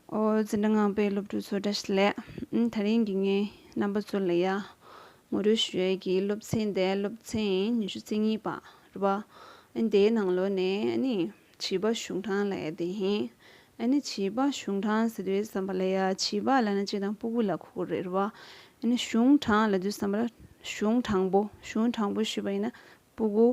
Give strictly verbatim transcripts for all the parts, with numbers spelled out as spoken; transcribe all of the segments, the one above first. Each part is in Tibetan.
ཨོ་འཛིན་གྲྭ་ལྔ་པའི་སློབ་ཕྲུག་ཚོ་བཀྲ་ཤིས་བདེ་ལེགས། ཨ་ནི་དེ་རིང་གི་ངས་རྣམ་པ་ཚོ་ལ་ཡ་ངོ་སྤྲོད་ཞུ་ཡས་ཀྱི་སློབ་ཚན་དེ་སློབ་ཚན་ཉི་ཤུ་རྩ་གཉིས་པ་རེད་པ། ཨ་ནི་དེའི་ནང་ལོགས་ནས་ཨ་ནི་བྱིས་པ་གཞུང་དྲང་ལབ་ཡ་དེ་ཡིན། ཨ་ནི་བྱིས་པ་གཞུང་དྲང་ཟེར་དུས་ཙམ་པ་ལ་ཡ་བྱིས་པ་ལབ་ན་སྤྱིར་བཏང་སྤུ་གུ་ལ་གོ་གི་རེད་པ། ཨ་ནི་གཞུང་དྲང་ལབ་དུས་ཙམ་པ་ལ་གཞུང་དྲང་པོ་གཞུང་དྲང་པོ་ཞུས་པ་ཡིན་ན། སྤུ་གུ་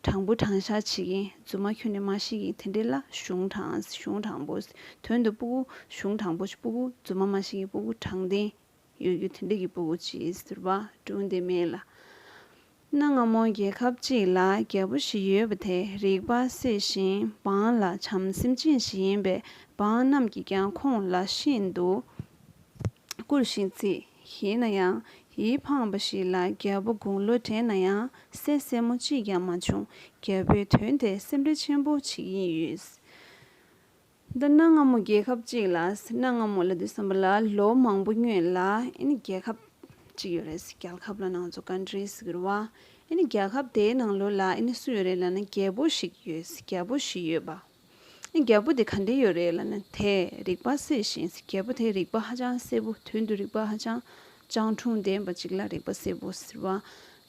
དྲང་པོ་དྲང་བཞག་བྱེད་མཁན། རྫུན་མ་ཁྱོན་ནས་མ་བཤད་མཁན་དེ་འདྲ་ལ་གཞུང་དྲང་། གཞུང་དྲང་པོ། དོན་དུ་སྤུ་གུ་གཞུང་དྲང་པོ་ཞིག་སྤུ་གུ་རྫུན་མ་མ་བཤད་མཁན། སྤུ་གུ་དྲང་བདེན་ཡོད་རྒྱུ་དེ་འདྲ་གི་སྤུ་གུ་ཅིག་ཟེར་བ་སྒྲུང་དེ་མེད་ལ། གནའ་སྔ་མོ་རྒྱལ་ཁབ་ཅིག་ལ་རྒྱལ་པོ་ཞིག་ཡོད་པ་དེ་རིག་པ་གསལ་ཞིང་འབངས་ལ་བྱམས་སེམས་ཅན་ཞིག་ཡིན་པས། འབངས་རྣམས་ཀྱིས་ཀྱང་ཁོང་ལ་ཤིན་ཏུ་བཀུར་ཞིང་བརྩི། ཡིན་ན་ཡང་ཡིད་ཕངས་པ་ཞིག་ལ་རྒྱལ་པོ་དགུང་ལོ་བགྲེས་ན་ཡང་སྲས་སྲས་མོ་གཅིག་ཀྱང་མ་བྱུང་། རྒྱལ་པོས་དོན་དེར་སེམས་ཁྲལ་ཆེན་པོ་བྱེད་ཀྱིན་ཡོད། འདི་གནའ་སྔ་མོ་རྒྱལ་ཁབ་ཅིག་ལ། གནའ་སྔ་མོ་ལབ་དུས་ཙམ་པ་ལ་ལོ་མང་པོ་སྔོན་ལ་ཨ་ནི་རྒྱལ་ཁབ་ཅིག་ཡོད་རེད། རྒྱལ་ཁབ་ལབ་ན་ང་ཚོ་ཀན་ཊི་རི་ཟེར་གྱི་རེད་པ། ཨ་ནི་རྒྱལ་ཁབ་དེའི་ནང་ལོགས་ལ་ཨ་ནི་སུ་ཡོད་རེད་ལབ་ན་རྒྱལ་པོ་ཞིག་ཡོད། རྒྱལ་པོ་ཞིག་ཡོད་པ། ཨ་ནི་རྒྱལ་པོ་དེ་ག་འདྲ་ཡོད་རེད་ལབ་ན་དེ་རིག་པ་གསལ་ཞིང་། རྒྱལ་པོ་དེ་རིག་པ་ཧ་ཅང་གསལ་པོ། དོན་དུ་རིག་པ་ཧ་ཅང་སྤྱང་གྲུང་ལྡན་པ་ཅིག་ལ་རིག་པ་གསལ་པོ་ཟེར་བ། ཨ་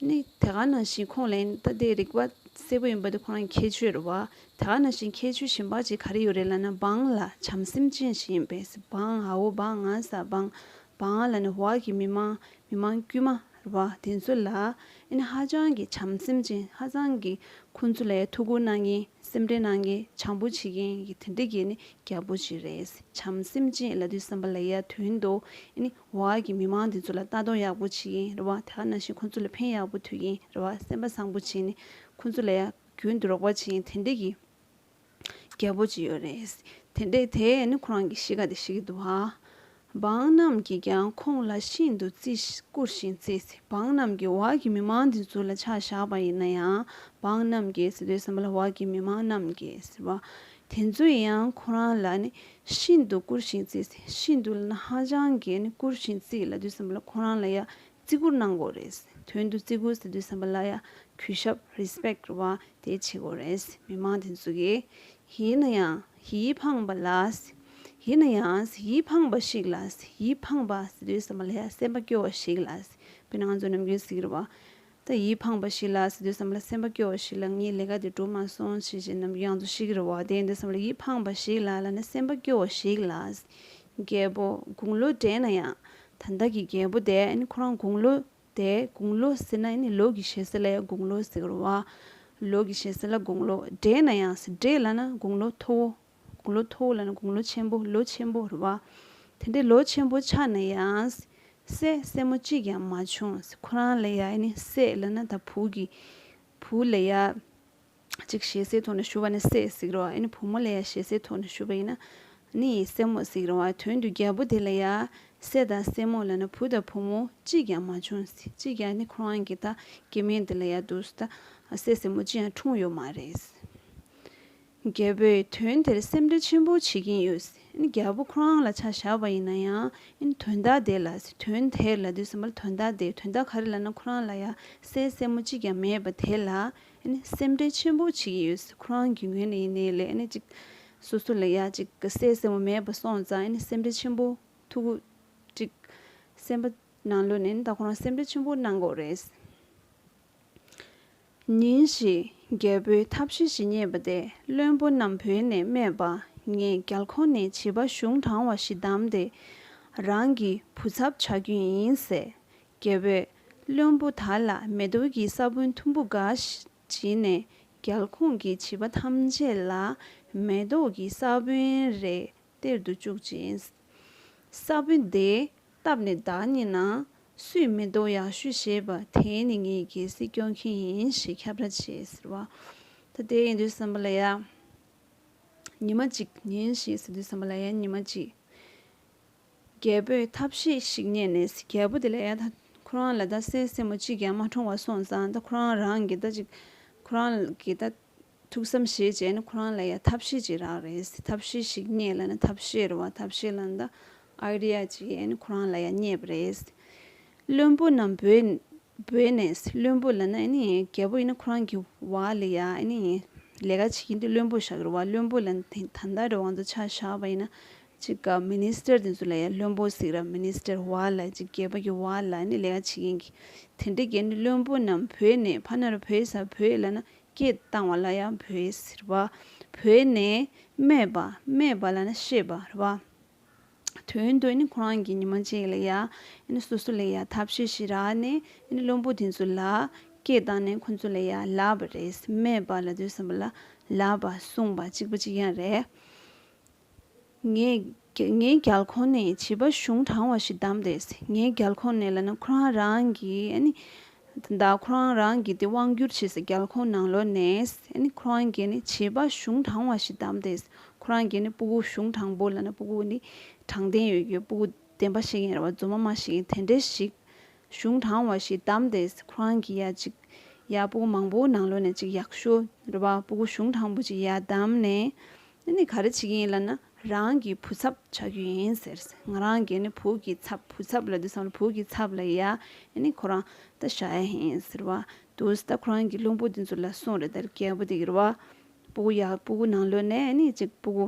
ནི་དེ་ག་ནང་བཞིན་ཁོང་ལ་ད་དེ་རིག་པ་གསལ་པོ་ཡིན་པ་དེ་ཁོ་རང་གི་ཁྱད་ཆོས་རེད་པ། དེ་ག་ནང་བཞིན་ཁྱད་ཆོས་གཞན་པ་ཅིག་ག་རེ་ཡོད་རེད་ལབ་ན་འབངས་ལ་བྱམས་སེམས་ཅན་ཞིག་ཡིན་པས། འབངས་ཨའོ་འབངས་ང་ས་འབངས། འབངས་ལབ་ན་འོག་གི་མི་མང་། མི་མང་དཀྱུས་མ་རེད་པ། དེ་ཚོ་ལ་ཨ་ནི་ཧ་ཅང་གི་བྱམས་སེམས་ཅན། ཧ་ཅང་གི་ཁོང་ཚོ་ལ་ཡ་ཐུགས་ཁུར་གནང་མཁན། སེམས་ཁྲལ་གནང་མཁན། བྱམས་པོ་བྱེད་མཁན་གྱི་དེ་འདྲ་གི་ནི་རྒྱལ་པོ་ཅིག་རེད། བྱམས་སེམས་ཅན་ལབ་དུས་ཙམ་པ་ལ་ཡ་དོན་དུ་ཨ་ནི་འོག་གི་མི་མང་དེ་ཚོ་ལ་ལྟ་རྟོག་ཡག་པོ་བྱེད་མཁན་རེད་པ། དེ་ག་ནང་བཞིན་ཁོང་ཚོ་ལ་ཕན་ཡག་པོ་ཐོགས་མཁན་རེད་པ། སེམས་པ་བཟང་པོ་བྱས་ནས་ཁོང་ཚོ་ལ་ཡ་རྒྱུན་དུ་རོགས་པ་བྱེད་མཁན་དེ་འདྲ་གི་རྒྱལ་པོ་ཅིག་ཡོད་རེད། དེ་འདྲས་དེ་ནི་ཁོ་རང་གི་གཤིས་ཀ་དེ་ཤེས་ཀྱི་འདུག་ཧ། འབངས་རྣམས་ཀྱིས་ཀྱང་ཁོང་ལ་ཤིན་ཏུ་བརྩི་ཞིང་བཀུར་ཞིང་བརྩི། འབངས་རྣམས་ཀྱིས། འོག་གི་མི་མང་འདི་ཚོ་ལ་ཆ་བཞག་པ་ཡིན་ན་ཡང་། འབངས་རྣམས་ཀྱིས་ཟེར་དུས་ཙམ་པ་ལ་འོག་གི་མི་མང་རྣམས་ཀྱིས་ཟེར་བ། དེ་ཚོས་ཡང་ཁོ་རང་ལ་ནི་ཤིན་ཏུ་བཀུར་ཞིང་བརྩི། ཤིན་ཏུ་ལབ་ན་ཧ་ཅང་གི་ནི་བཀུར་ཞིང་བརྩི་ལབ་དུས་ཙམ་པ་ལ་ཁོ་རང་ལ་ཡ་བརྩི་བཀུར་གནང་དགོས་རེད། དོན་དུ་བརྩི་བཀུར་ཟེར་དུས་ཙམ་པ་ལ་ཡ་གུས་ཞབས། རི་སི་པེག་རེད་བ། དེ་བྱེད་དགོས་རེད། མི་མང་དེ་ཚོ་གིས། ཡིན་ན་ཡང་ཡིད་ཕངས་པ་ལ། ཡིན་ན་ཡང་ཡིད་ཕངས་པ་ཞིག་ལ། ཡིད་ཕངས་པ་ཟེར་དུས་ཙམ་པ་ལ་ཡ་སེམས་པ་སྐྱོ་བ་ཞིག་ལ། དཔེར་ན་ང་ཚོ་ནམ་རྒྱུན་ཟེར་གྱི་རེད་བ། ད་ཡིད་ཕངས་པ་ཞིག་ལ་ཟེར་དུས་ཙམ་པ་ལ་སེམས་པ་སྐྱོ་བ་ཞིག་ལ། ངའི་ལས་ཀ་དེ་འགྲུབ་མ་སོང་ཞེས་ཞེས་ནམ་རྒྱུན་ང་ཚོ་ཤེས་ཀྱི་རེད་བ། དེ་ཡིན་དུས་ཙམ་པ་ལ་ཡིད་ཕངས་པ་ཞིག་ལ་ལབ་ན་སེམས་པ་སྐྱོ་བ་ཞིག་ལ། རྒྱལ་པོ་དགུང་ལོ་བགྲེས་ན་ཡང་། ད་ལྟ་གི་རྒྱལ་པོ་དེ་ཨ་ནི་ཁོ་རང་དགུང་ལོ་དེ་དགུང་ལོ་ཟེར་ན་ཨ་ནི་ལོ་གི་ཞེ་ས་ལ་ཡང་དགུང་ལོ་ཟེར་གི་རེད་བ། ལོ་གི་ཞེ་ས་ལ་དགུང་ལོ། བགྲེས་ན་ཡང་ཟེར། བགྲེས་ལབ་ན་དགུང་ལོ་མཐོ་བོ། དགུང་ལོ་མཐོ་བོ་ལབ་ན་དགུང་ལོ་ཆེན་པོ། ལོ་ཆེན་པོ་རེད་བ། དེ་འདྲའི་ལོ་ཆེན་པོ་ཆགས་ན་ཡང་། སྲས་སྲས་མོ་གཅིག་ཀྱང་མ་བྱུང་། ཁོ་རང་ལ་ཡ་ཨ་ནི་སྲས་ལབ་ན་ད་བུ་གི། བུ་ལ་ཡ། ཅིག་ཞེ་སའི་ཐོག་ནས་ཞུ་བ་ན་སྲས་ཟེར་གྱི་རེད་བ། ཨ་ནི་བུ་མོ་ལ་ཡ་ཞེ་སའི་ཐོག་ནས་ཞུ་བ་ཡིན་ན་ནི་སྲས་མོ་ཟེར་གྱི་རེད་བ། དོན་དུ་རྒྱལ་པོ་དེ་ལ་ཡ་སྲས་དང་སྲས་མོ་ལབ་ན་བུ་དང་བུ་མོ་གཅིག་ཀྱང་མ་བྱུང་། གཅིག་ཀྱང་ནི་ཁོ་རང་གི་ད་སྐྱེ་དམན་དེ་ལ་ཡ་འདུག་ད་སྲས་སྲས་མོ་གཅིག་ཀྱང་འཁྲུངས་ཡོད་མ་རེད། རྒྱལ་པོས་དོན་དེར་སེམས་ཁྲལ་ཆེན་པོ་བྱེད་ཀྱིན་ཡོད། ཨ་ནི་རྒྱལ་པོ་ཁོ་རང་ལ་ཆ་བཞག་པ་ཡིན་ན་ཡང་། ཨ་ནི་དོན་དག་དེ་ལ། དོན་དེར་ལབ་དུས་ཙམ་པ་ལ་དོན་དག་དེ། དོན་དག་ག་རེ་ལབ་ན་ཁོ་རང་ལ་ཡ་སྲས་སྲས་མོ་གཅིག་ཀྱང་མེད་པ་དེ་ལ། ཨ་ནི་སེམས་ཁྲལ་ཆེན་པོ་བྱེད་ཀྱི་ཡོད། ཁོ་རང་གི་ངོས་ནས་ཡིན་ནའི་ལས་ཨ་ནི་ཅིག་སོ་སོ་ལ་ཡ་ཅིག་སྲས་སྲས་མོ་མེད་པ་སོང་ཙང་ཨ་ནི་སེམས་ཁྲལ་ཆེན་པོ་ཐུག་གི། ཅིག་སེམས་པ་ནང་ལོགས་ནས་ཨ་ནི་ད་ཁོ་རང་སེམས་ཁྲལ་ཆེན་པོ་གནང་གི་ཡོད་རེད། ཉིན་ཞིག་རྒྱལ་པོས་ཐབས་ཤེས་ཤིག་རྙེད་པ་དེ། བློན་པོ་རྣམས་བོས་ནས་སྨྲས་པ། ངས་རྒྱལ་ཁོངས་ནས་བྱིས་པ་གཞུང་དྲང་བ་ཞིག་བདམས་ཏེ། རང་གི་བུ་ཚབ་བྱ་རྒྱུ་ཡིན་ཟེར། རྒྱལ་པོས་བློན་པོ་དག་ལ་མེ་ཏོག་གི་ས་བོན་མཐོན་པོ་འགའ་ཞིག་བྱིན་ནས། རྒྱལ་ཁོངས་ཀྱི་བྱིས་པ་ཐམས་ཅད་ལ་མེ་ཏོག་གི་ས་བོན་རེ་སྟེར་དུ་བཅུག་ཅིང་། ས་བོན་དེ་བཏབ་ནས་བདག་ཉིད་ནང་སུས་མེ་ཏོག་ཡག་ཤོས་བཞེས་པ་དེ་ནི་ངའི་རྒྱལ་སྲིད་སྐྱོང་མཁན་ཡིན་ཞེས་ཁྱབ་བསྒྲགས་བྱས་ཟེར་བ། ད་དེ་ཡིན་དུས་ཙམ་པ་ལ་ཡ། ཉི་མ་གཅིག་ཉིན་ཞིག་ཟེར་དུས་ཙམ་པ་ལ་ཡ་ཉི་མ་གཅིག་རྒྱལ་པོས་ཐབས་ཤེས་ཤིག་རྙེད་ནས། རྒྱལ་པོ་དེ་ལ་ཡ་ད་ཁོ་རང་ལ་ད་སྲས་སྲས་མོ་གཅིག་ཀྱང་མ་འཁྲུངས་པ་སོང་ཙང་། ད་ཁོ་རང་རང་གི་ད་ཅིག་ཁོ་རང་གི་ད་ཐུགས་བསམ་བཞེས་བྱས་ནས་ཁོ་རང་ལ་ཡ་ཐབས་ཤེས་ཅིག་རག་རེད། ཐབས་ཤེས་ཤིག་རྙེད་ལབ་ན་ཐབས་ཤེས་རེད་བ། ཐབས་ཤེས་ལབ་ན་ད་ཨའི་ཌི་ཡ་ཅིག་ཡིན། ཁོ་རང་ལ་ཡ་རྙེད་པ་རེད། བློན་པོ་རྣམས་བོས། བོས་ནས། བློན་པོ་ལབ་ན་ཨ་ནི་རྒྱལ་པོ་ཡིན་ན་ཁོ་རང་གི་འོག་ལ་ཡ་ཨ་ནི་ལས་ཀ་བྱེད་མཁན་དེ་བློན་པོ་ཞིག་རེད་བ། བློན་པོ་ལབ་ན་དེ་ད་ལྟ་རེད་བ། ང་ཚོ་ཆ་བཞག་པ་ཡིན་ན་ ཅིག་ག་མི་ནི་སི་ཊར་དེ་ཚོ་ལ་ཡ་བློན་པོ་ཟེར་ར། མི་ནི་སི་ཊར་བ་ལ་ཅིག་རྒྱལ་པོ་གི་བ་ལ་ནི་ལས་ཀ་བྱེད་མཁན་གྱི་དེ་འདྲ་གི་ནི་བློན་པོ་རྣམས་བོས་ནས། ཕ་ན་རོ་བོས་ས་བོས་ལ་ན་སྐད་བཏང་བ་ལ་ཡང་བོས་ཟེར་བ། བོས་ནས་སྨྲས་པ། སྨྲས་པ་ལ་ན་བཤད་པ་རེད་བ། དོན་དུ་ནི་ཁོ་རང་གི་ཉི་མ་གཅིག་ལ་ཡ་ནི་སོ་སོ་ལ་ཡ་ཐབས་ཤེས་ཤིག་རག་ནས་ནི་བློན་པོ་དེ་ཚོ་ལ་སྐད་བཏང་ནས་ཁོ་ཚོ་ལ་ཡ་ལབ་པ་རེད། སྨྲས་པ་ལབ་དུས་ཙམ་པ་ལ་ལབ་པ་གསུངས་པ་གཅིག་པ་གཅིག་རྐྱང་རེད། ངའི་ངའི་རྒྱལ་ཁོངས་ནས་བྱིས་པ་གཞུང་དྲང་བ་ཞིག་བདམས་ཏེ། ངའི་རྒྱལ་ཁོངས་ནས་ལབ་ན་ཁོ་རང་རང་གི་ཨ་ནི་ད་ཁོ་རང་རང་གི་དེ་དབང་སྒྱུར་བྱེད་སའི་རྒྱལ་ཁོངས་ནང་ལོགས་ནས་ཨ་ནི་ཁོ་རང་གིས་ནི་བྱིས་པ་གཞུང་དྲང་བ་ཞིག་བདམས་ཏེ། ཁོ་རང་གིས་ནི་སྤུ་གུ་གཞུང་དྲང་པོ་ལབ་ན་སྤུ་གུ་ནི་དྲང་བདེན་ཡོད་རྒྱུ། སྤུ་གུ་བདེན་པ་བཤད་མཁན་རེད་བ། རྫུན་མ་མ་བཤད་མཁན་དེ་འདྲ་ཞིག་གཞུང་དྲང་བ་ཞིག་བདམས་ཏེ། ཁོ་རང་གིས་ཡ་ཅིག་ཡ་སྤུ་གུ་མང་པོའི་ནང་ལོགས་ནས་ཅིག་ཡག་ཤོས་རེད་བ། སྤུ་གུ་གཞུང་དྲང་པོ་ཅིག་ཡ་བདམས་ནས་ཨ་ནི་ག་རེ་བྱེད་ཀྱི་ཡིན་ལབ་ན། རང་གི་བུ་ཚབ་ཆགས་རྒྱུ་ཡིན་ཟེར། ང་རང་གི་ནི་བུ་གི་ཚབ། བུ་ཚབ་ལབ་དུས་ཙམ་ལ་བུ་གི་ཚབ་ལ་ཡ་ཨ་ནི་ཁོ་རང་ད་བཞག་ཡ་ཡིན་ཟེར་བ། དུས་ད་ཁོ་རང་གི་བློན་པོ་དེ་ཚོ་ལ་གསུངས་རེད། ད་རྒྱལ་པོ་དེ་གི་རེད་བ། སྤུ་གུ་ཡ་སྤུ་གུ་ནང་ལོགས་ནས་ཨ་ནི་ཅིག་སྤུ་གུ་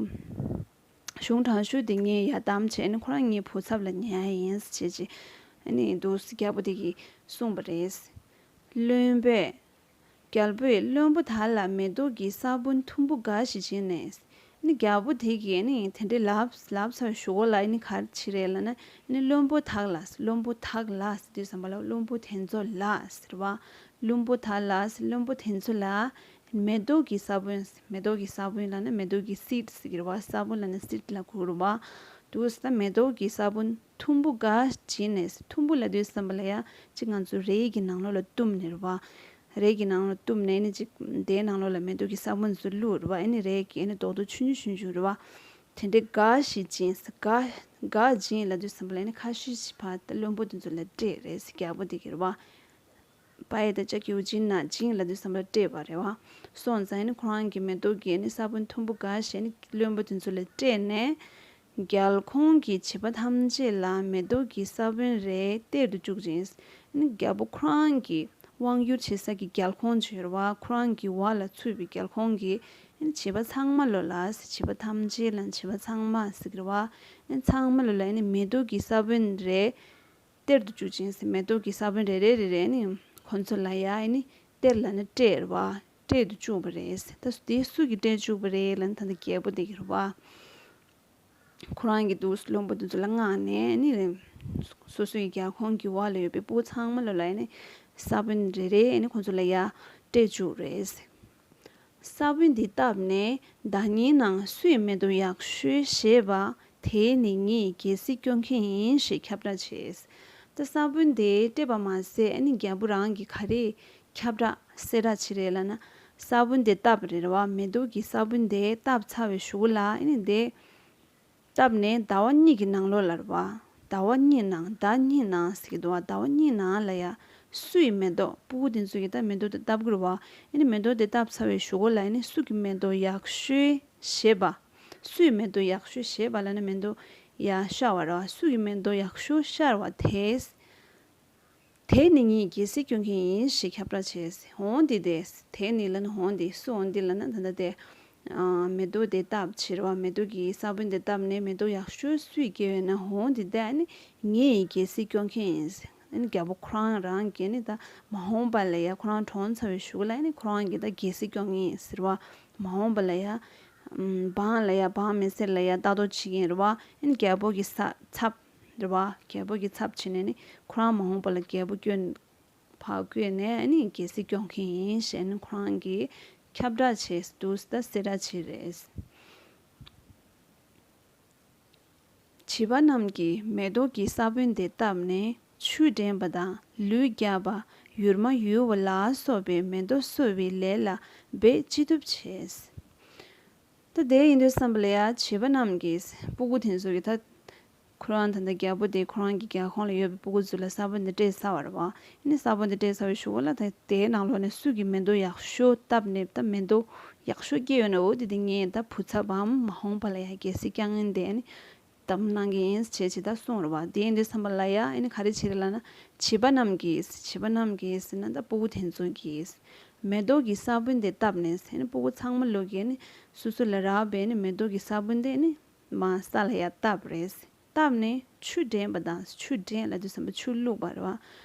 གཞུང་དྲང་ཤོས་དེ་ངས་ཡ་བདམས་བྱས་ནས་ཁོ་རང་ངའི་བུ་ཚབ་ལ་ཉར་ཡ་ཡིན་ཟེར་བྱས་བྱས། ཨ་ནི་འདུག་སེ་རྒྱལ་པོ་དེ་གིས་གསུངས་པ་རེད། བློན་པོས། རྒྱལ་པོས་བློན་པོ་དག་ལ་མེ་ཏོག་གི་ས་བོན་ཐུམ་བུ་འགའ་ཞིག་བྱིན་ནས། ཨ་ནི་རྒྱལ་པོ་དེ་གིས་ཨ་ནི་དེ་འདྲའི་ལབ་ལབ་ཚར་བའི་གཞུག་གུ་ལ་ཨ་ནི་ག་རེ་བྱས་རེད་ལབ་ན། ཨ་ནི་བློན་པོ་དག་ལ། བློན་པོ་དག་ལ་ཟེར་དུས་ཙམ་པ་ལ་བློན་པོ་དེ་ཚོ་ལ་ཟེར་བ། བློན་པོ་དག་ལ། བློན་པོ་དེ་ཚོ་ལ་མེ་ཏོག་གི་ས་བོན། མེ་ཏོག་གི་ས་བོན་ལབ་ན་མེ་ཏོག་གི་སིཌ་ཟེར་གྱི་རེད་བ། ས་བོན་ལབ་ན་སིཌ་ལ་གོ་རེད་བ། འདུག་སེ་ད་མེ་ཏོག་གི་ས་བོན་ཐུམ་བུ་འགའ་བྱིན་ནས། ཐུམ་བུ་ལབ་དུས་ཙམ་པ་ལ་ཡ་ཅིག་ང་ཚོ་རས་ཀྱི་ནང་ལོགས་ལ་བཏུམས་ནས་རེད་བ། རས་ཀྱི་ནང་ལོགས་བཏུམས་ནས་ནི་ཅིག་དེའི་ནང་ལོགས་ལ་མེ་ཏོག་གི་ས་བོན་ཚོ་བླུགས་རེད་བ། ཨ་ནི་རས་ཀྱི་ཨ་ནི་རྡོག་རྡོག་ཆུང་ཆུང་ཆུང་ཆུང་རེད་བ། དེ་འདྲའི་འགའ་ཞིག་བྱིན། འགའ་འགའ་བྱིན་ལབ་དུས་ཙམ་པ་ལ་ཨ་ནི་ཁ་ཤས་ཤིག་ཕར་ད་བློན་པོ་དེ་ཚོ་ལ་སྤྲད་རེད་ཟེར། རྒྱལ་པོ་དེ་གིས་རེད་བ། པ་ཡི་ད་ཅ་གི་འུ་ཅི་ན་བྱིན་ལབ་དུས་ཙམ་པ་ལ་སྤྲད་པ་རེད་བ། སོང་ཙང་ཨ་ནི་ཁོ་རང་གི་མེ་ཏོག་གི་ཨ་ནི་ས་བོན་ཐུམ་བུ་འགའ་ཞིག་ཨ་ནི་བློན་པོ་དེ་ཚོ་ལ་སྤྲད་ནས། རྒྱལ་ཁོངས་ཀྱི་བྱིས་པ་ཐམས་ཅད་ལ་མེ་ཏོག་གི་ས་བོན་རེ་སྟེར་དུ་བཅུག་ཅིང་། ཨ་ནི་རྒྱལ་པོ་ཁོ་རང་གི་དབང་སྒྱུར་བྱེད་ས་ཀྱི་རྒྱལ་ཁོངས་བྱས་རེད་བ། ཁོ་རང་གི་བ་ལ་ཚུད་པའི་རྒྱལ་ཁོངས་ཀྱི་ཨ་ནི་བྱིས་པ་ཚང་མ་ལོ་ལ་ཟེར། བྱིས་པ་ཐམས་ཅད་ལ། བྱིས་པ་ཚང་མ་ཟེར་གྱི་རེད་བ། ཨ་ནི་ཚང་མ་ལོ་ལ་ཨ་ནི་མེ་ཏོག་གི་ས་བོན་རེ་སྟེར་དུ་བཅུག་ཅིང་ཟེར། མེ་ཏོག་གི་ས་བོན་རེ་རེ་རེ་རེ་ནི་ཁོ་ཚོ་ལ་ཡ་ཨ་ནི་སྟེར་ལབ་ན་སྤྲད་རེད་བ། སྤྲད་དུ་བཅུག་པ་རེད། ད་དེ་སུ་གིས་སྤྲད་བཅུག་པ་རེད་ལབ་ན་ད་ལྟ་རྒྱལ་པོ་དེ་གིས་རེད་བ། ཁོ་རང་གིས་འདུག་སེ་བློན་པོ་དེ་ཚོ་ལ་མངགས་ནས་ཨ་ནི་སོ་སོའི་རྒྱལ་ཁོངས་ཀྱི་བ་ལ་ཡོད་པའི་སྤུ་གུ་ཚང་མ་ལོ་ལ་ཨ་ནི་ས་བོན་རེ་རེ་ཨ་ནི་ཁོ་ཚོ་ལ་ཡ་སྤྲད་བཅུག་རེད། ས་བོན་འདི་བཏབ་ནས་བདག་ཉིད་ནང་སུས་མེ་ཏོག་ཡག་ཤོས་བཞེས་པ་དེ་ནི་ངའི་རྒྱལ་སྲིད་སྐྱོང་མཁན་ཡིན་ཞེས་ཁྱབ་བསྒྲགས་བྱས། ད་ས་བོན་དེ་སྤྲད་པ་མ་ཟད་ཨ་ནི་རྒྱལ་པོ་རང་གིས་ག་རེ་ཁྱབ་བསྒྲགས་གསལ་བསྒྲགས་བྱས་རེད་ལབ་ན། ས་བོན་དེ་བཏབ་རེད་བ། མེ་ཏོག་གི་ས་བོན་དེ་བཏབ་ཚར་བའི་གཞུག་གུ་ལ་ཨ་ནི་དེ་བཏབ་ནས་ཟླ་བ་གཉིས་ཀྱི་ནང་ལོགས་ལ་རེད་བ། ཟླ་བ་གཉིས་ནང་། ཟླ་གཉིས་ནང་ཟེར་གྱི་འདུག་བ། ཟླ་བ་གཉིས་ནང་ལ་ཡ་སུ་ཡི་མེ་ཏོག་སྤུ་གུ་དེ་ཚོ་གིས་ད་མེ་ཏོག་དེ་བཏབ་ཀྱི་རེད་བ། ཨ་ནི་མེ་ཏོག་དེ་བཏབ་ཚར་བའི་གཞུག་གུ་ལ་ཨ་ནི་སུ་གི་མེ་ཏོག་ཡག་ཤོས་བཞེས་པ། སུ་ཡི་མེ་ཏོག་ཡག་ཤོས་བཞེས་པ་ལབ་ན་མེ་ཏོག་ཡ་ཤར་བ་རེད་བ། སུ་གི་མེ་ཏོག་ཡག་ཤོས་ཤར་བ་དེ། དེ་ནི་ངའི་རྒྱལ་སྲིད་སྐྱོང་མཁན་ཡིན་ཞེས་ཁྱབ་བསྒྲགས་བྱས། འོང་འདི་དེ། དེ་ནི་ལབ་ན་འོང་འདི། སུ་འོང་འདི་ལབ་ན་ད་ལྟ་དེ། ཨ། མེ་ཏོག་དེ་བཏབ་བྱས་རེད་བ། མེ་ཏོག་གི་ས་བོན་དེ་བཏབ་ནས་མེ་ཏོག་ཡག་ཤོས་སུས་སྐྱེས་ཡོད་ན། འོང་འདི་དེ་ཨ་ནི་ངའི་རྒྱལ་སྲིད་སྐྱོང་མཁན་ཡིན། ཨ་ནི་རྒྱལ་པོ་ཁོ་རང་རང་གིས་ནི་ད་མ་འོངས་པ་ལ་ཡ་ཁོ་རང་གྲོངས་ཚར་བའི་གཞུག་ལ་ཨ་ནི་ཁོ་རང་གིས་ད་རྒྱལ་སྲིད་སྐྱོང་མཁན་ཡིན་ཟེར་བ། མ་འོངས་པ་ལ་ཡ། ཨམ། འབངས་ལ་ཡ། འབངས་མི་སེར་ལ་ཡ་ལྟ་རྟོག་བྱེད་མཁན་རེད་བ། ཨ་ནི་རྒྱལ་པོ་གི་ས་ཚབ་རེད་བ། རྒྱལ་པོ་གི་ཚབ་བྱས་ནས་ནི་ཁོ་རང་མ་འོངས་པ་ལ་རྒྱལ་པོ་བསྐོས། ཕར་བསྐོས་ནས་ཨ་ནི་རྒྱལ་སྲིད་སྐྱོང་མཁན་ཡིན་ཞེས་ནི་ཁོ་རང་གིས་ཁྱབ་བསྒྲགས་བྱས། འདུག་སེ་ད་གསལ་བསྒྲགས་བྱས་རེད། བྱིས་པ་རྣམས་ཀྱིས་མེ་ཏོག་གི་ས་བོན་དེ་བཏབ་ནས་ཆུ་འདྲེན་པ་དང་ལུད་རྒྱག་པ། ཡུར་མ་ཡུར་བ་ལ་སོགས་པའི་མེ་ཏོག་གསོ་བའི་ལས་ལ་འབད་ཅི་ཐུབ་བྱས། ད་དེ་ཡིན་དུས་ཙམ་པ་ལ་ཡ་བྱིས་པ་རྣམས་ཀྱིས། སྤུ་གུ་དེ་ཚོ་གིས་ད་ཁོ་རང་ད་ལྟ་རྒྱལ་པོ་དེ་ཁོ་རང་གི་རྒྱལ་ཁོངས་ལ་ཡོད་པའི་སྤུ་གུ་ཚོ་ལ་ས་བོན་དེ་སྤྲད་ཚར་བ་རེད་བ། ཨ་ནི་ས་བོན་དེ་སྤྲད་ཚར་བའི་གཞུག་གུ་ལ་ད་དེའི་ནང་ལོགས་ནས་སུ་གིས་མེ་ཏོག་ཡག་ཤོས་བཏབ་ནས། ད་མེ་ཏོག་ཡག་ཤོས་སྐྱེས་ཡོད་ན། འོ་དེ་དེ་ངས་ད་བུ་ཚབ་བམ་མ་འོངས་པ་ལ་ཡ་རྒྱལ་སྲིད་སྐྱོང་མཁན་དེ་ཨ་ནི་བདམས་གནང་གི་ཡིན་ཞེས་ཅིག་ད་གསུངས་རེད་བ། དེ་ཡིན་དུས་ཙམ་པ་ལ་ཡ་ཨ་ནི་ག་རེ་བྱས་རེད་ལབ་ན། བྱིས་པ་རྣམས་ཀྱིས། བྱིས་པ་རྣམས་ཀྱིས་ཟེར་ན་ད་སྤུ་གུ་དེ་ཚོ་གིས་མེ་ཏོག་གི་ས་བོན་དེ་བཏབ་ནས་ཟེར་ནས། སྤུ་གུ་ཚང་མ་ལོ་གིས་ནི་སོ་སོ་ལ་རག་པའི་ནི་མེ་ཏོག་གི་ས་བོན་དེ་ནི་ མར་ས་ལ་ཡར་བཏབ་རེད། བཏབ་ནས་ཆུ་འདྲེན་པ་དང་། ཆུ་འདྲེན་ལབ་དུས་ཙམ་པ་ཆུ་བླུགས་པ་རེད་བ།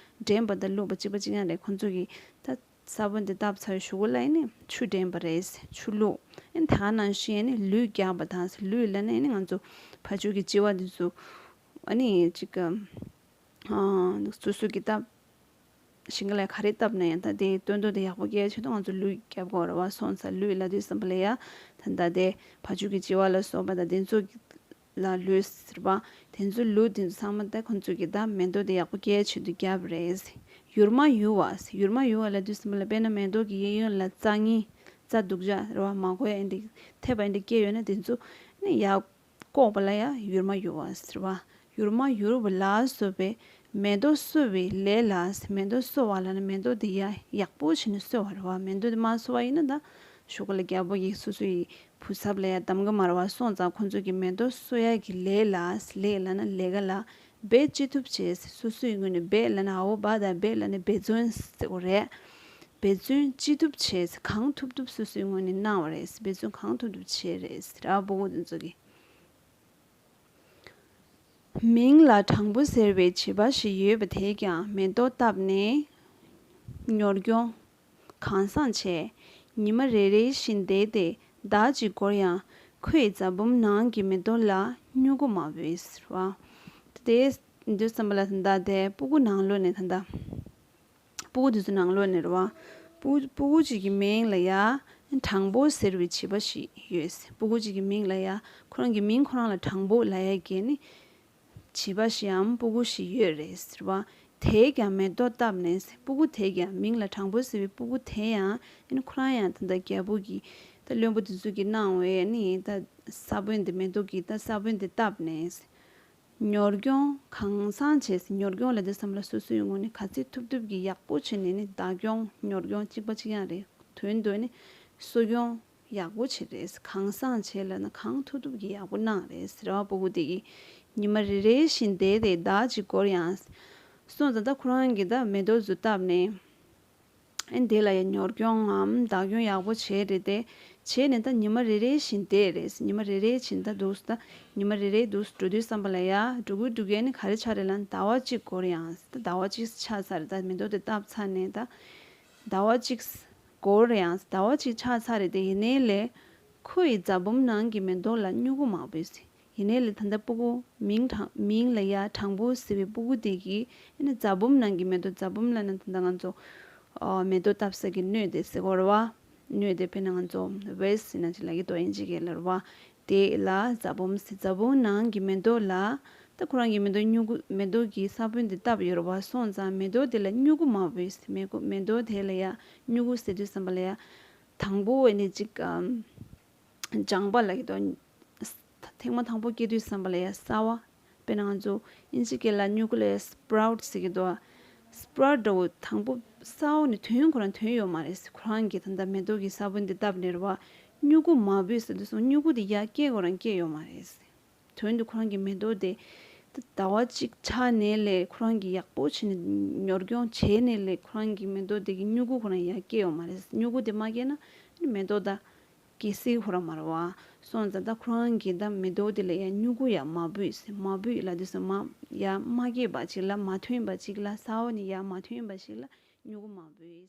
འདྲེན་པ་དང་བླུགས་པ་གཅིག་པ་གཅིག་རྐྱང་རེད། ཁོང་ཚོ་གིས་ད་ས་བོན་དེ་བཏབ་ཚར་བའི་གཞུག་གུ་ལ་ཨེ་ནི་ཆུ་འདྲེན་པ་རེད། ཆུ་བླུགས། ཨེ་ནི་ད་ག་ནང་བཞིན་ཨེ་ནི་ལུད་རྒྱག་པ་དང་། ལུད་ལབ་ན་ཨེ་ནི་ང་ཚོ་བ་ཕྱུགས་ཀྱི་ལྕི་བ་དེ་ཚོ་ཨ་ནི་ཅིག་ཨ་སོ་སོ་གི་ད་ཞིང་ཁ་ལ་ག་རེ་བཏབ་ན་ཡང་ད་དེའི་སྟོན་ཐོག་དེ་ཡག་པོ་སྐྱེ་ཆེད་དུ་ང་ཚོ་ལུད་རྒྱབ་དགོས་རེད་བ། སོང་ཙང་ལུད་ལབ་དུས་ཙམ་པ་ལ་ཡ་ད་ད་དེ་བ་ཕྱུགས་ཀྱི་ལྕི་བ་ལ་སོགས་པ་ད་དེ་ཚོ་ལ་ལུད་ཟེར་བ། དེ་ཚོ་ལུད་དེ་ཚོ་ཚང་མ་ད་ཁོང་ཚོ་གི་ད་མེ་ཏོག་དེ་ཡག་པོ་སྐྱེ་ཆེད་དུ་རྒྱབ་རེད། ཡུར་མ་ཡུར་བ། ཡུར་མ་ཡུར་བ་ལབ་དུས་ཙམ་པ་ལ་དཔེར་ན་མེ་ཏོག་གི་གཡས་གཡོན་ལ་རྩྭ་ངན་རྩྭ་སྡུག་ཅག་རེད་བ། མ་གོ་ཡ་ཨེ་འདྲ་ཐེབས་པ་ཨེ་འདྲ་སྐྱེས་ཡོད་ན་དེ་ཚོ་ནི་ཡག་བཀོག་པ་ལ་ཡ་ཡུར་མ་ཡུར་བ་ཟེར་བ། ཡུར་མ་ཡུར་བ་ལ་སོགས་པའི་མེ་ཏོག་གསོ་བའི་ལས་ལ། མེ་ཏོག་གསོ་བ་ལ་ནི་མེ་ཏོག་དེ་ཡ་ཡག་པོ་བྱས་ནས་གསོ་བ་རེད་བ། མེ་ཏོག་དེ་མ་གསོ་བ་ཡིན་ན་ད་གཞུག་གུ་ལ་རྒྱལ་པོ་ཡིས་སོ་སོ་ཡི་བུ་ཚབ་ལ་ཡ་གདམ་གི་མ་རེད་བ། སོང་ཙང་ཁོང་ཚོ་གི་མེ་ཏོག་གསོ་ཡ་གི་ལས་ལ། ལས་ལབ་ན་ལས་ཀ་ལ། འབད་ཅི་ཐུབ་བྱས། སོ་སོའི་ངོས་ནས་འབད་ལབ་ན་ཨའོ་བ་དང་འབད་ལབ་ན་འབད་བརྩོན་ཟེར་དགོས་རེད། འབད་བརྩོན་ཅི་ཐུབ་བྱས། གང་ཐུབ་ཐུབ་སོ་སོའི་ངོས་ནས་གནང་བ་རེད། འབད་བརྩོན་གང་ཐུབ་ཐུབ་བྱས་རེད་ཟེར་བ། ཕྲུ་གུ་དེ་ཚོ་གིས། མིང་ལ་དྲང་པོ་ཟེར་བའི་བྱིས་པ་ཞིག་ཡོད་པ་དེས་ཀྱང་མེ་ཏོག་བཏབ་ནས་གཉོར་སྐྱོང་གང་བཟང་བྱས། ཉི་མ་རེ་རེ་བཞིན་བསྡད་དེ་ཟླ་གཅིག་འགོར་ཡང་ཁོའི་རྫ་བུམ་ནང་གི་མེ་ཏོག་ལ་སྨྱུ་གུ་མ་བུད་ཟེར་བ། དེ་འདུག་བསམ་པ་ལ་ད་ལྟ་དེ་ཕྲུ་གུ་ནང་ལོགས་ནས་ད་ལྟ། ཕྲུ་གུ་དེ་ཚོ་ནང་ལོགས་ནས་རེད་བ། ཕྲུ་གུ་ཕྲུ་གུ་གཅིག་གི་མིང་ལ་ཡ་དྲང་པོ་ཟེར་བའི་བྱིས་པ་ཞིག་ཡོད། ཕྲུ་གུ་གཅིག་གི་མིང་ལ་ཡ་ཁོ་རང་གི་མིང་ཁོ་རང་ལ་དྲང་པོ་ལབ་ཡ་གི་ནི་བྱིས་པ་ཞིག་འམ་ཕྲུ་གུ་ཞིག་ཡོད་རེད་ཟེར་བ། དེས་ཀྱང་མེ་ཏོག་བཏབ་ནས། ཕྲུ་གུ་དེས་ཀྱང་མིང་ལ་དྲང་པོ་ཟེར་བའི་ཕྲུ་གུ་དེ་ཡང་ཨ་ནི་ཁོ་རང་ཡང་ད་ལྟ་རྒྱལ་པོ་གི་ད་བློན་པོ་དེ་ཚོ་གིས་གནང་བའི་ཨ་ནི་ད་ས་བོན་དེ་མེ་ཏོག་གི་ད་ས་བོན་དེ་བཏབ་ནས། གཉོར་སྐྱོང་གང་བཟང་བྱས། གཉོར་སྐྱོང་ལབ་དུས་ཙམ་ལ་སོ་སོའི་ངོས་ནས་ག་ཚོད་ཐུབ་ཐུབ་ཀྱིས་ཡག་པོ་བྱས་ནས་ནི་བདག་སྐྱོང་གཉོར་སྐྱོང་གཅིག་པ་གཅིག་རྐྱང་རེད། དོན་དུ་ནི་གསོ་སྐྱོང་ཡག་པོ་བྱས་རེད། གང་བཟང་བྱས་ལབ་ན་གང་ཐུབ་ཐུབ་ཀྱིས་ཡག་པོ་གནང་རེད་ཟེར་བ། ཕྲུ་གུ་དེ་གིས་ཉི་མ་རེ་རེ་བཞིན་བསྡད་དེ་ཟླ་གཅིག་འགོར་ཡང་། སོང་ཙང་ད་ཁོ་རང་གིས་ད་མེ་ཏོག་ཚོ་བཏབ་ནས། ཨེ་འདི་ལ་ཡང་གཉོར་སྐྱོང་ངམ་བདག་སྐྱོང་ཡག་པོ་བྱས་རེད་དེ། བྱས་ནས་ད་ཉི་མ་རེ་རེ་བཞིན་བསྡད་རེད། ཉི་མ་རེ་རེ་བཞིན་ད་འདུག་ད་ཉི་མ་རེ་རེ་འདུག་འགྲོ་དུས་ཙམ་པ་ལ་ཡ་འགྲོ་གི་འགྲོ་གི་ནི་ག་རེ་ཆགས་རེད་ལབ་ན་ཟླ་བ་གཅིག་འགོར་ཡང་། ད་ཟླ་བ་གཅིག་ཆགས་ཚར་རེད། ད་མེ་ཏོག་དེ་བཏབ་ཚར་ནས་ད་ཟླ་བ་གཅིག་འགོར་ཡང་ཟླ་བ་གཅིག་ཆགས་ཚར་རེད་དེ། ཡིན་ནའི་ལས་ཁོ་ཡི་རྫ་བུམ་ནང་གི་མེ་ཏོག་ལ་སྨྱུ་གུ་མ་བུད་ཟེར། ཡིན་ནའི་ལས་ད་ལྟ་ཕྲུ་གུ་མིང་དྲང་མིང་ལ་ཡ་དྲང་པོ་ཟེར་བའི་ཕྲུ་གུ་དེ་གིས་ཨ་ནི་རྫ་བུམ་ནང་གི་མེ་ཏོག་རྫ་བུམ་ལབ་ན་ད་ལྟ་ང་ཚོ་ཨ་མེ་ཏོག་བཏབ་ས་གི་སྣོད་དེ་ཟེར་གོ་རེད་བ། སྣོད་དེ་དཔེར་ན་ང་ཚོ་ཝེ་སི་ཟེར་ན་ཅིག་ལབ་ཀྱི་འདུག་དབྱིན་ཇི་སྐད་ལ་རེད་བ། དེ་ལ་རྫ་བུམ་ཟེར། རྫ་བུམ་ནང་གི་མེ་ཏོག་ལ་ད་ཁོ་རང་གི་མེ་ཏོག་སྨྱུ་གུ་མེ་ཏོག་གི་ས་བོན་དེ་བཏབ་ཡོད་རེད་བ། སོང་ཙང་མེ་ཏོག་དེ་ལ་སྨྱུ་གུ་མ་བུད་ཟེར། མེ་གུ་མེ་ཏོག་དེ་ལ་ཡ་སྨྱུ་གུ་ཟེར་དུས་ཙམ་པ་ལ་ཡ་དང་པོ་ཨ་ནི་ཅིག་ཨམ། ལྗང་པ་ལབ་ཀྱི་འདུག་ཐེངས་མ་དང་པོ་སྐྱེ་དུས་ཙམ་པ་ལ་ཡ་གསར་པ། དཔེར་ན་ང་ཚོ་དབྱིན་ཇི་སྐད་ལ་སྨྱུ་གུ་ལ་ཡ་སི་པ་རའུ་ཊི་ཟེར་གྱི་འདུག་སི་པ་རའུ་ཊི་འདྲ་བོ་དང་པོ་གསར་པ་ནི་ཐོན་ཁོ་རང་ཐོན་ཡོད་མ་རེད། ཁོ་རང་གིས་ད་ལྟ་མེ་ཏོག་གི་ས་བོན་འདི་བཏབ་ནས་རེད་བ། སྨྱུ་གུ་མ་བུད་ཟེར་དུས་སོང་སྨྱུ་གུ་དེ་ཡར་སྐྱེ་ཁོ་རང་སྐྱེ་ཡོད་མ་རེད། དོན་དུ་ཁོ་རང་གི་མེ་ཏོག་དེ་ད་ཟླ་བ་གཅིག་ཆགས་ནས་ལས་ཁོ་རང་གིས་ཡག་པོ་བྱས་ནས་གཉོར་སྐྱོང་བྱས་ནས་ལས་ཁོ་རང་གི་མེ་ཏོག་དེ་གི་སྨྱུ་གུ་ཁོ་རང་ཡར་སྐྱེ་ཡོད་མ་རེད། སྨྱུ་གུ་དེ་མ་སྐྱེས་ན་ནི་མེ་ཏོག་ད་སྐྱེ་སྲིད་ཁོ་རང་མ་རེད་བ། སོང་ཙང་ད་ཁོ་རང་གིས་ད་མེ་ཏོག་དེ་ལ་ཡ་སྨྱུ་གུ་ཡ་མ་བུད་ཟེར། མ་བུད་ལབ་དུས་ཙམ་མ་ཡ་མ་སྐྱེས་པ་ཅིག་ལ་མ་ཐོན་པ་ཅིག་ལ་ས་འོག་ནས་ཡ་མ་ཐོན་པ་ཞིག་ལ་སྨྱུ་གུ་མ་བུད།